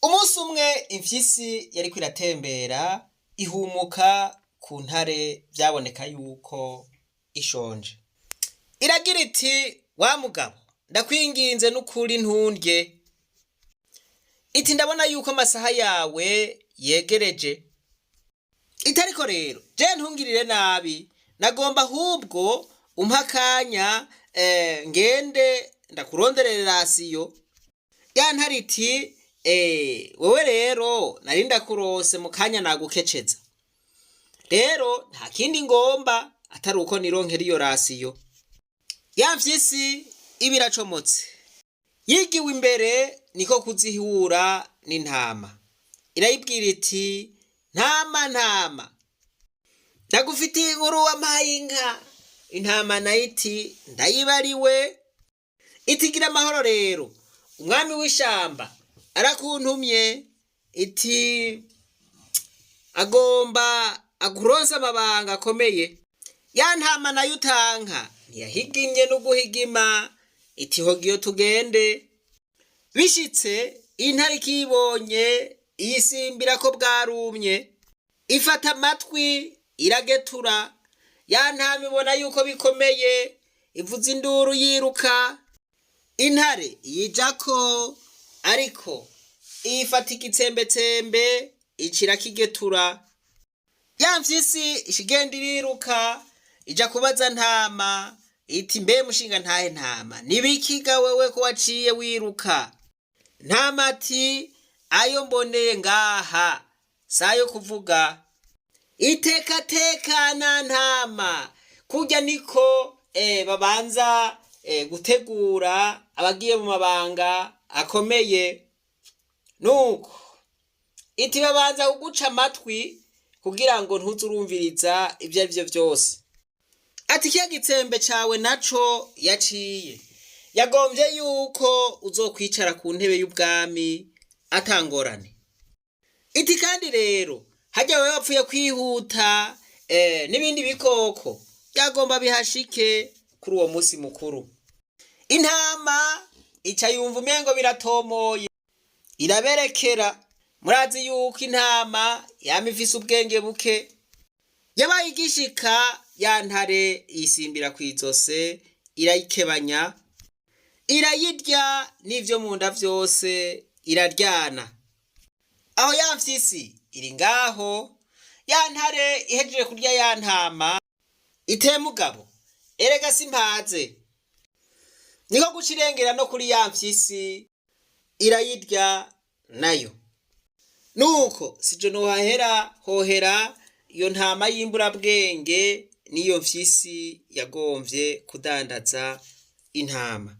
Umunsi umwe imfyisi yariko iratembera ihumuka ku ntare vyaboneka yuko ishonje. Iragira iti wa mugabo ndakwinginze n'ukuri ntundye. Iti ndabona yuko amasaha yawe yegereje. Iti ariko rero je ntungirire nabi nagomba ahubwo umpe akanya ngende ndakuronderere rasiyo. Ya ntare iti wewe rero nari ndakurose mu kanya nagukeceza. Rero nta kindi ngomba atari uko nironkera iyo rasiyo. Ya mfyisi iba iracomotse. Yigiwe imbere niko kuzihura n'intama. Irayibwira iti ntama ntama ndagufitiye inkuru wampaye inka. Intama nayo iti ndayibariwe. Iti gira amahoro rero umwami w'ishamba arakuntumye iti agomba akuronse amabanga akomeye. Ya ntama nayo utanka ntiyahigimye n'uguhigima iti hoga iyo tugende. Bishitse intare ikibonye iyisimbira ko bwarumye ifata amatwi iragetura ya ntama ibona yuko bikomeye ivuza induru yiruka intare yijako ariko iyifata igitsembetsembe ica irakigetura ya mfyisi ica igenda iriruka ija kubaza ntama iti mbe mushinga ntahe ntama nibikiga wewe ko waciye wiruka ntama ati ayo mboneye ngaha sayo kuvuga itekatekana ntama kurya niko babanza gutegura abagiye mu mabanga akomeye nuko iti babanza kuguca amatwi kugira ngo ntuze urumviriza ibyo ari byo byose ati kiya gitsembe cawe naco yaciye yagombye yuko uzokwicara ku ntebe y'ubwami atangorane iti kandi rero harya wewe wapfuye kwihuta n'ibindi bikoko byagomba bihashike kuri uwo munsi mukuru intama ica yumva umengo biratomoye iraberekera murazi yuko intama yama ifise ubwenge buke yabaye igishika ya ntare yisimbira kw'izose irayikebanya irayirya n'ivyo mu nda vyose iraryana aho ya mfyisi iri ngaho ya ntare ihejeje kurya ya ntama ite mugabo erega simpaze niko guca irengera no kuri ya mfyisi irayirya nayo nuko sije nohahera hohera iyo ntama y'imburabwenge n'iyo mfyisi yagomvye kudandaza intama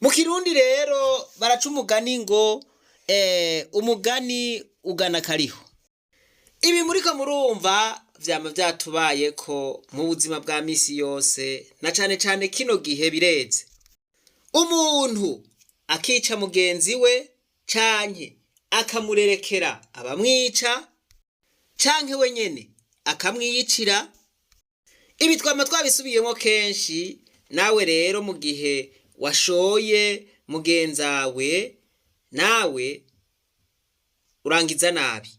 mu kirundi rero baraca umugani ngo umugani ugana kariho ibi muriko murumva vyama vyatubayeko mu buzima bwa misi yose na cane cane kino gihe bireze umuntu akica mugenzi we canke akamurerekera abamwica canke we nyene akamwiyicira ibi twama twabisubiyemo kenshi nawe rero mu gihe washoye mugenzawe nawe urangiza nabi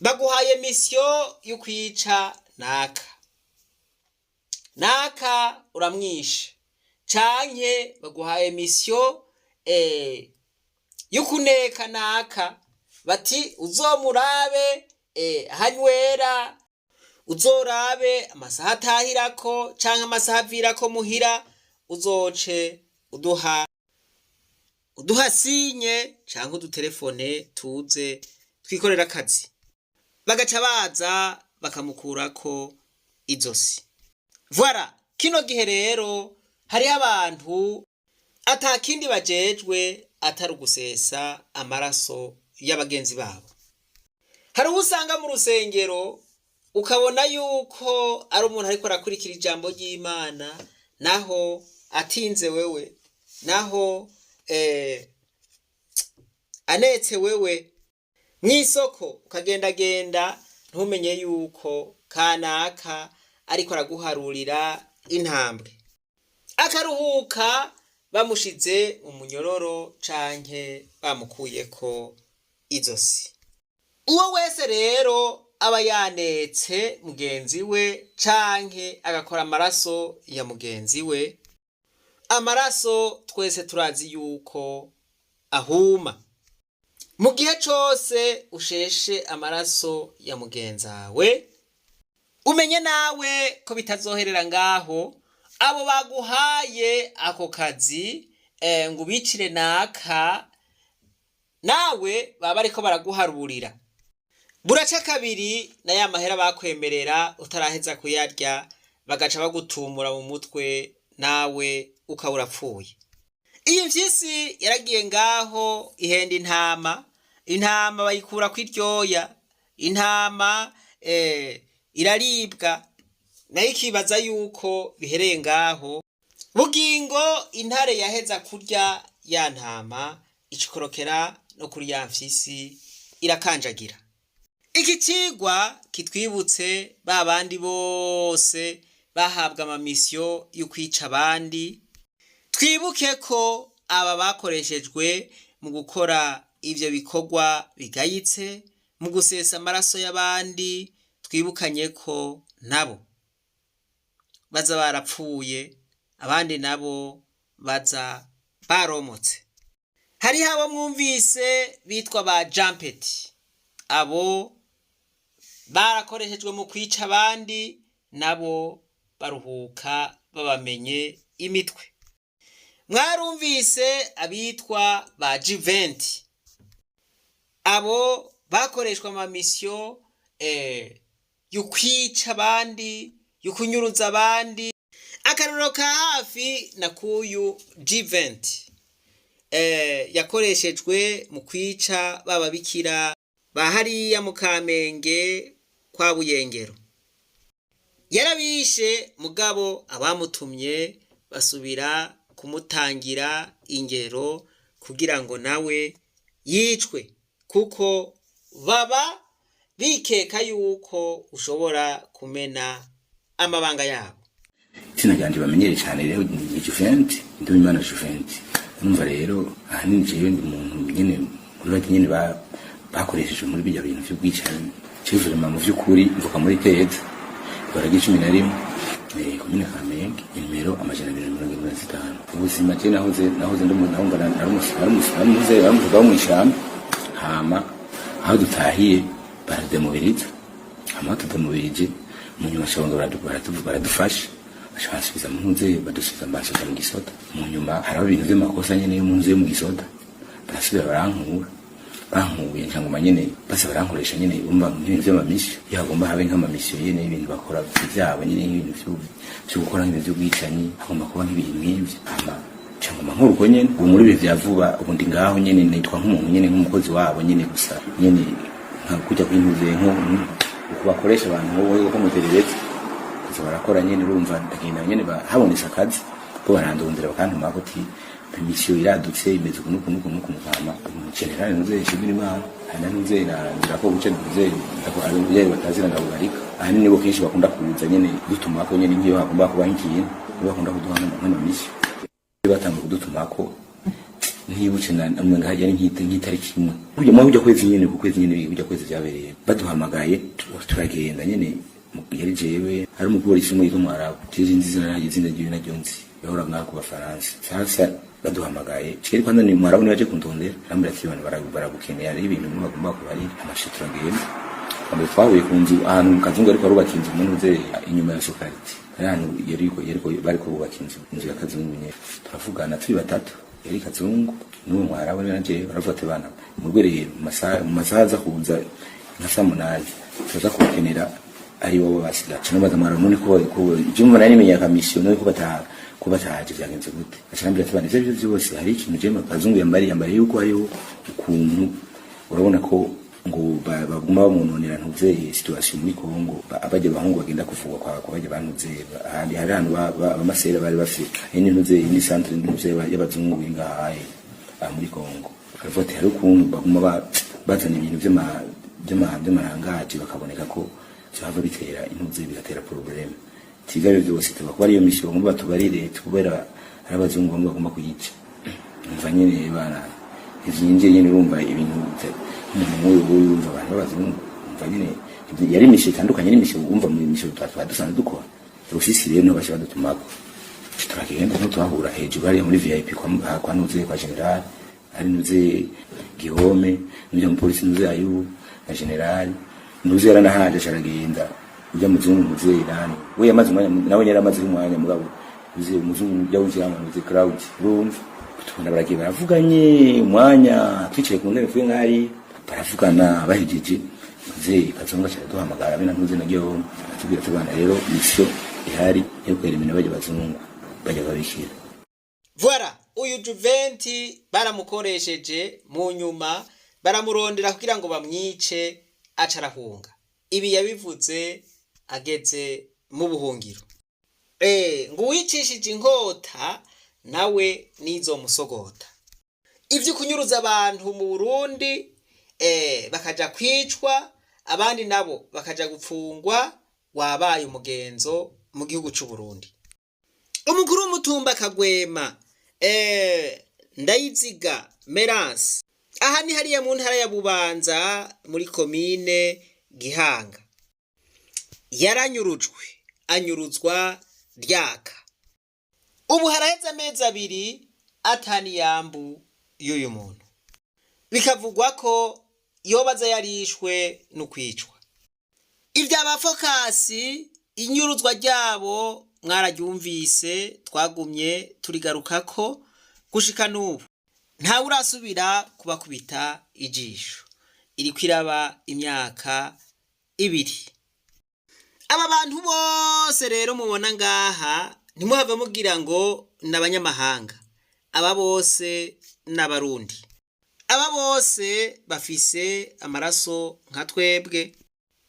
baguhaye mission yo kwica naka naka uramwishe canke baguhaye mission yo kuneka naka bati uzomurabe hanywera uzorabe amasaha atahirako canke amasaha avirako muhira uzoce uduha signe canke udutelefone tuze twikorera akazi bagaca baza bakamukurako izosi voilà. Kino gihe rero hariho abantu ata kindi bajejwe atari ugusesa amaraso y'abagenzi babo. Hari uwo usanga mu rusengero ukabona yuko ari umuntu ariko arakurikira ijambo ry'Imana naho atinze wewe naho anetse wewe mw'isoko ukagendagenda ntumenye yuko kanaka ariko araguharurira intambwe akaruhuka. Bamushize mu munyororo canke bamukuyeko izosi. Uwo wese rero aba yanetse mugenzi we canke agakora amaraso ya mugenzi we, amaraso twese turazi yuko ahuma. Mu gihe cose usheshe amaraso ya mugenzawe, umenye nawe ko bitazoherera ngaho. Abo baguhaye ako kazi ngo ubicire naka, nawe baba bariko baraguharurira. Buraca kabiri na ya mahera bakwemerera utaraheza kuyarya, bagaca bagutumura mu mutwe, nawe ukaba urapfuye. Iyi mfyisi yaragiye ngaho ihenda intama, intama bayikura kw'iryoya, intama iraribwa, nayo ikibaza yuko bihereye ngaho. Bugingo intare yaheza kurya ya ntama, icikorokera no kuri ya mfyisi irakanjagira. Iki cigwa kitwibutse ba bandi bose bahabwa amamisiyo yo kwica abandi. Twibuke ko aba bakoreshejwe mu gukora ivyo bikorwa bigayitse, mu gusesa amaraso y'abandi, twibukanye ko nabo baza barapfuye, abandi nabo baza baromotse. Hariho abo mwumvise bitwa ba Jampeti, abo barakoreshejwe mu kwica abandi, nabo baruhuka babamenye imitwe. Mwarumvise abitwa ba Jiventi, abo bakoreshwa amamisiyo yo kwica abandi, yo kunyuruza abandi. Akarorero ka hafi na kuyu Jiventi yakoreshejwe mu kwica bababikira ba hariya mu Kamenge kwa Buyengero. Yarabishe, mugabo abamutumye basubira kumutangira ingero kugira ngo nawe yicwe, kuko baba bikeka yuko ushobora kumena amabanga yabo. Izina ryanje bamenyere cyane rero ni Juventi Nduwimana Juventi. Urumva rero ahanini jewe ndi umuntu nyene muri bake nyene bakoresheje muri bijya bintu vy'ubwicanyi. Jewe vraiment mu vy'ukuri mvuka muri Teza, ibara ry'icumi na rimwe, komine Kamenge, inimero 275. Ubuzima je nahoze ndi umuntu nahumva nari umuvuga wo mw'ishamba. Hama aho dutahiye barademobiriza, hama tudemobirije mu nyuma shonga baradufasha, baca bansubiza mu ntuze, badusubiza, bansubiza mu gisoda. Mu nyuma hariho ibintu vy'amakosa nyene yo mu nzu yo mu gisoda, barasubira barankura. Bankuye ncanguma nyene basa barankoresha nyene, umva nk'ibintu vy'amamisiyo, iyo hagomba habe nk'amamisiyo nyene y'ibintu bakora vyabo nyene, nk'ibintu vyo gukora nk'ibintu vy'ubwicanyi, hagomba kuba nk'ibintu nk'ivyo. Hama canguma nk'uruko nyene. Ubu muri ibi vya vuba, ubu ndi ngaho nyene nitwa nk'umuntu nyene, nk'umukozi wabo nyene, gusa nyene nka kujya kwintuze nko uko bakoresha abantu wowe ko mutereretse kuza barakora nyene. Urumva ndagenda nyene, habonetse akazi bo barandondera, bakantuma ko ti misiyo iradutse imeze uku nuku nuku nuku. Mukama general ntuze nshimira Imana hana ntuze ngira ko buce ntuze ndako abavyeyi batazira ndabubarika. Ahanini nibo kenshi bakunda kuza nyene dutuma ko nyene, nk'iyo hagomba kuba nk'ikintu nibo bakunda kuduha nk'amamisiyo. Batanga kudutumako ntibuce na umenga yari nk'itariki imwe burya mu burya kwezi nyene, ku kwezi nyene, burya kwezi vyabereye baduhamagaye, turagenda nyene. Yari jewe, hari umupolisi umwe yitwa Mwarabu, jeje nzi izina ryayo, izina ryiwe naryo nzi, yahora ngaho ku Bafaransa. Sasa baduhamagaye Kigali kwanza ni Mwarabu niwe yaje kundondera, arambwira ati abantu baragukeneye, hariho ibintu bimwe bagomba kubarira. Amashe turagenda. Mbere twahuye ku nzu ahantu mu Kazungu, ariko arubaka inzu umuntu uze inyuma ya Sokariti, hari ahantu yariko bariko bubaka inzu ya Kazungu nyene. Turavugana turi batatu, yari Kazungu n'uwo Mwarabu na jewe. Baravuga ati bana murwereye mu masaha aza kuza nka saa 8 tuza kubakenera, ari wowe basigaye. Aca nabaza Mwarabu none ko je mbona nari nimenya ka mission, none ko bataje vyagenze gute? Aca arambwira ati bana ivyo arivyo vyose hari ikintu je Kazungu yambariye yuko hariho ukuntu urabona ko ngo baguma bamunonera ntuzeye situation muri Kongo, abajya abahungu bagenda kuvugwa kwa bajya bantuze ahandi, hari ahantu abamasera bari bafite indi ntuzeye, indi centre ntuzeye y'abazungu iri ngahaye aha muri Kongo. Baravuga ati hari ukuntu baguma bazana ibintu vy'amarangaje, bakaboneka ko vyohava bitera intuze, bigatera problème. Ati ivyo arivyo vyose tuba kuba ariyo mission bagomba batubarire, kubera Ari abazungu bamwe bagomba kuyica. Umva nyene bana, ivyinjiye nyene, urumva ibintu umuntu nk'uyu nguyu, urumva abantu b'abazungu, umva nyene yari imisho itandukanye n'imisho, umva mu misho twari dusanzwe dukora. Rusisi rero niho baca badutumako, turagenda, nko tuhahura hejuru hariya muri VIP kwa nuze, kwa général, ari nuze Gihome n'ujya mupolisi nuze Ayubu na général nuze yaranahaje, aragenda ujya muzungu nuze nani we yamaze umwanya, nawe yari amaze umwanya, mugabo uze umuzungu ujya w'injira nuze crowd, urumva tubona baragiye baravuganye umwanya, twicaye ku ntebe twe nk'ari baravugana. Bahejeje, muzeyi Kazungu aca duhamagara be na ntuze na Gihome, atubwira ati: "Bana, rero mission ihari yo kwerimina bajya bazungu bajya babikira." Voilà, uyu Juventi baramukoresheje, mu nyuma baramurondera kugira ngo bamwice, aca arahunga. Ibi yabivuze ageze mu buhungiro. Ngo uwicishije inkota nawe nizomusogota. Ibyo kunyuruza abantu mu Burundi, bakaja kwicwa, abandi nabo bakaja gupfungwa, wabaye umugenzo mu gihugu c'u Burundi. Umukuru w'umutumba Kagwema, Ndayiziga Merance, aha ni hariya mu ntara ya Bubanza muri komine Gihanga, yaranyurujwe, anyuruzwa ryaka. Ubu haraheze amezi 2 ataniyambu y'uyu muntu, bikavugwa ko yobaza yarishwe no kwicwa. Ibya bafokasi, inyuruzwa ryabo mwararyumvise, twagumye turigarukako gushika n'ubu ntawe urasubira kubakubita ijisho. Iriko iraba imyaka 2. Aba bantu bose rero mubona ngaha, ntimuhave mugira ngo ni abanyamahanga. Aba bose ni Abarundi, aba bose bafise amaraso nka twebwe.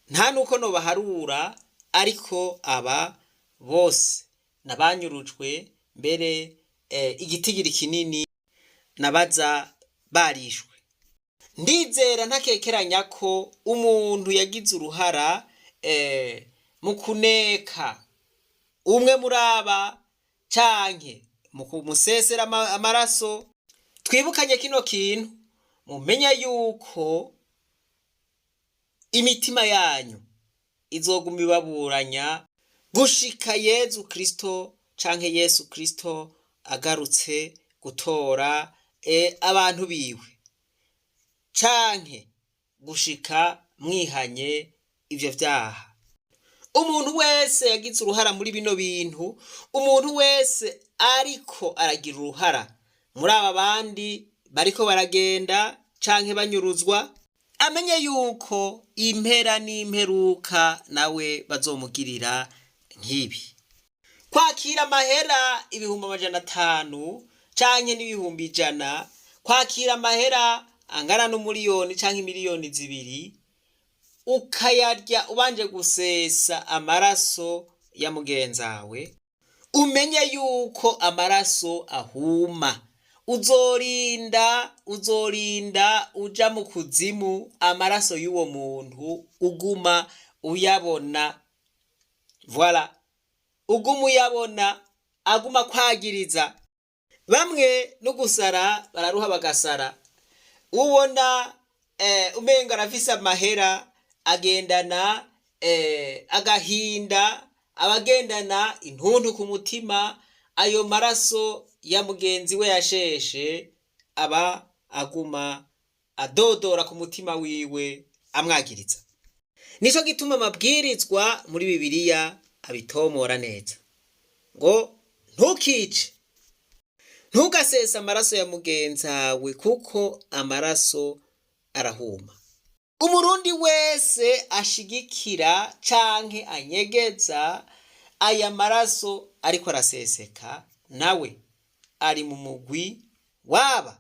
Nta nuko nobaharura, ariko aba bose nabanyurujwe mbere, igitigiri kinini nabaza barishwe. Ndizera ntakekeranya ko umuntu yagize uruhara mu kuneka umwe muri aba canke mu kumusesera amaraso, twibukanye kino kintu, mumenye yuko imitima yanyu izoguma ibaburanya gushika Yezu Kristo canke Yesu Kristo agarutse gutora abantu biwe, canke gushika mwihanye ivyo vyaha. Umuntu wese yagize uruhara muri bino bintu, umuntu wese ariko aragira uruhara muri aba bandi bariko baragenda canke banyuruzwa, amenye yuko impera n'imperuka nawe bazomugirira nk'ibi. Kwakira amahera 500,000 canke n'100,000, kwakira amahera angana n'umuriyoni canke miliyoni 2, ukayarya ubanje gusesa amaraso ya mugenzawe, umenye yuko amaraso ahuma. Uzorinda, uzorinda uja mu kuzimu, amaraso y'uwo muntu uguma uyabona. Voilà, uguma uyabona, aguma kwagiriza. Bamwe no gusara bararuha bagasara. Ubona umenga arafise amahera, agendana agahinda, abagendana intuntu ku mutima. Ayo maraso ya mugenzi we yasheshe aba aguma adodora ku mutima wiwe, amwagiriza. Nico gituma amabwirizwa muri Bibiliya abitomora neza ngo: "Ntukice, ntugasese amaraso ya mugenzawe, kuko amaraso arahuma." Umurundi wese ashigikira canke anyegeza aya maraso ariko araseseka, nawe ari mu mugwi waba,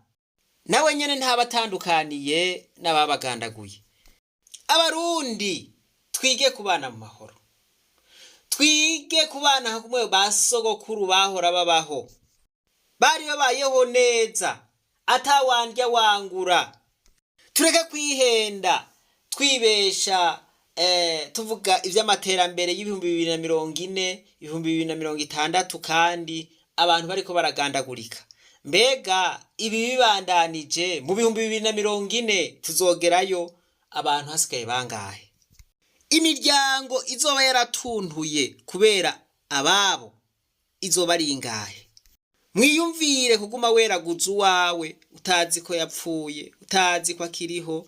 nawe nyene ntaba atandukaniye n'ababagandaguye. Abarundi, twige kubana mu mahoro, twige kubana nka kumwe ba sogokuru bahora babaho, bari babayeho neza atawandya wangura. Tureke kwihenda, twibesha, tuvuga ivy'amaterambere y'2040, 2060, kandi abantu bariko baragandagurika. Mbega ibi bibandanije mu 2040 tuzogerayo abantu hasigaye bangahe? Imiryango izoba yaratuntuye kubera ababo izoba ari ingahe? Mwiyumvire kuguma weraguza uwawe utazi ko yapfuye, utazi ko akiriho.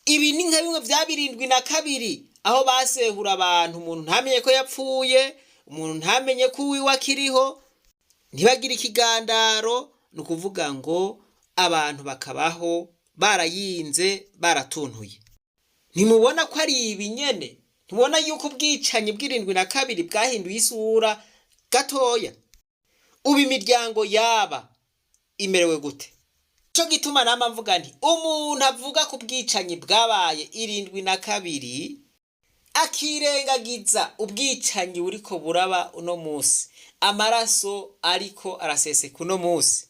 Ibi ni nka bimwe vya 72 aho basehura abantu, umuntu ntamenye ko yapfuye, umuntu ntamenye ko uwiwe akiriho, ntibagire ikigandaro. Ni ukuvuga ngo abantu bakabaho barayinze, baratuntuye. Ntimubona ko ari ibi nyene? Ntibona yuko ubwicanyi bw'72 bwahinduye isura gatoya? Ubu imiryango yaba imerewe gute? Ico gituma nama mvuga nti umuntu avuga ku bwicanyi bwabaye 72 akirengagiza ubwicanyi buriko buraba uno musi, amaraso ariko araseseka uno musi,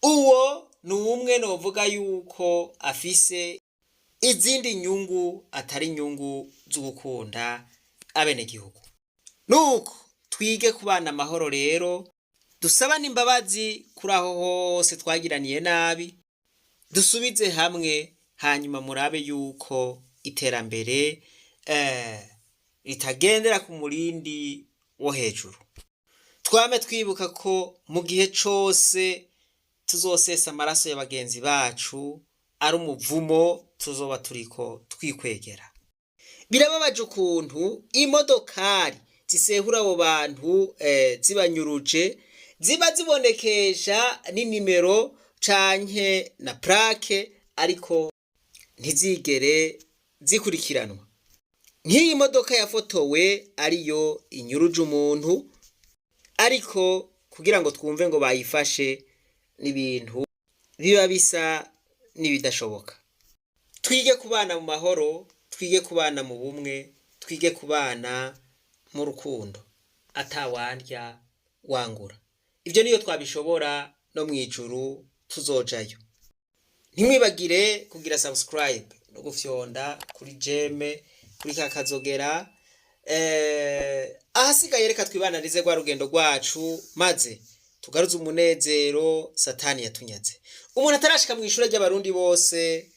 uwo ni umwe novuga yuko afise izindi nyungu atari inyungu z'ugukunda abenegihugu. Nuko twige kubana amahoro rero, dusabane imbabazi kuri aho hose twagiraniye nabi, dusubize hamwe, hanyuma murabe yuko iterambere ritagendera ku murindi wo hejuru. Twame twibuka ko mu gihe cose tuzosesa amaraso ya bagenzi bacu ari umuvumo tuzoba turiko twikwegera. Birababaje ukuntu imodokari zisehura abo bantu zibanyuruje ziba zibonekesha n'inimero canke na plaque, ariko ntizigere zikurikiranwa. Nk'iyi modoka yafotowe ariyo inyuruje umuntu, ariko kugira ngo twumve ngo bayifashe n'ibintu biba bisa n'ibidashoboka. Twige kubana mu mahoro, twige kubana mu bumwe, twige kubana mu rukundo, atawandya wangura. Ivyo niyo twabishobora no mw'ijuru tuzojayo. Ntimwibagire kugira subscribe no gufyonda kuri j'aime, kuri ka kazogera. Ahasigaye reka twibananize rwa rugendo rwacu, maze tugaruze umunezero Satani yatunyaze. Umuntu atarashika mw'ishure ry'abarundi bose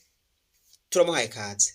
turamuhaye kaze.